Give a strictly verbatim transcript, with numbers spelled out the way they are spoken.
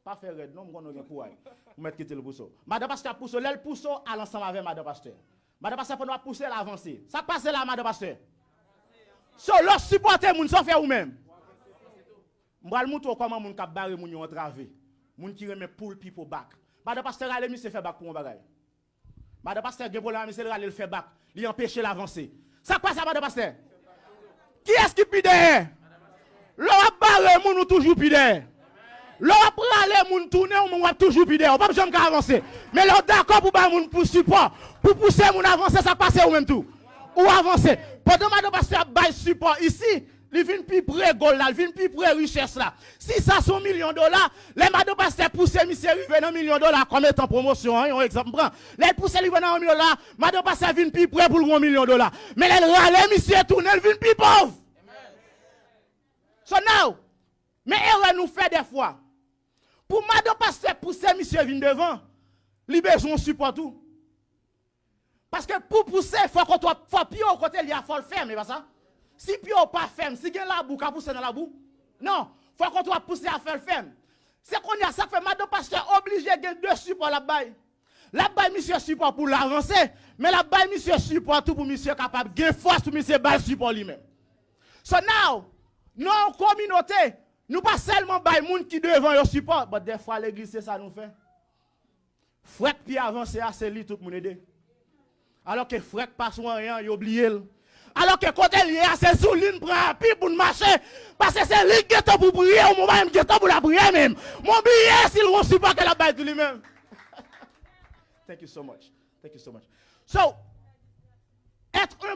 Pa fè rèd non, m konnen w gen kouray. Ou mèt kite l pouse w. Madan pastè ap pouse w, lè l pouse w, al ansanm avè madan pastè. Madan pastè, pandan w ap pouse l, avanse. Sa k pase la, madan pastè? So, lè w sipòte moun, sa w fè ou menm? M pral montre w kòman moun k ap bare moun yo antrave. Moun ki renmen pull people back. Madan pastè rale misye fè bak pou yon bagay. Madan pastè gen pwoblèm ak misye, l rale l fè bak. Li anpeche l avanse. Sa k pase a madan pastè? Kiyès ki pi dèyè? Lè w ap bare moun, ou toujou pi dèyè. Lè w ap rale moun tounen, ou menm w ap toujou pi dèyè. Ou p ap janm ka avanse. Men lè w dakò pou bay moun pou sipò, pou pouse moun avanse, sa k pase ou menm tou? Ou avanse. Pandan madan pastè ap bay sipò isi, li vin pi pre gòl la, li vin pi pre richès la. Si sa se yon milyon dola, lè madan pastè pouse misye rive nan milyon dola kòm etan pwomosyon an, yon egzanp m pran. Lè l pouse l rive nan yon milyon dola, madan pastè vin pi pre pou l gen yon milyon dola. Men lè l rale misye tounen, l vin pi pòv. So now, men erè nou fè dèfwa. Pou madan pastè pouse misye vin devan, li bezwen yon sipò tou. Paske pou pouse, fòk w, fò pye w kote l ye a, fò l fèm, e pa sa? Si pye w pa fèm, si gen labou, w ka pouse nan labou? Non, fòk w ap pouse a fè l fèm. Se kounye a, sa k fè madan pastè oblije gen de sipò l ap bay. L ap bay misye sipò pou l avanse, men l ap bay misye sipò tou pou misye kapab gen fòs pou misye bay sipò li menm. So now, nan yon kominote, nou pa sèlman bay moun ki devan yo sipò, but dèfwa legliz se sa nou fè. Frè k pi avanse a, se li tout moun ede. Alòske frè k pa sou anyen an, yo bliye l. Alòske kote l ye a, se sou li n pran api pou n mache. Paske se li k gen tan pou priye, ou mwen pa menm gen tan pou l ap priye menm. Mwen bliye si l gon sipò ke l ap bay tou li menm. Thank you so much. Thank you so much. So, être un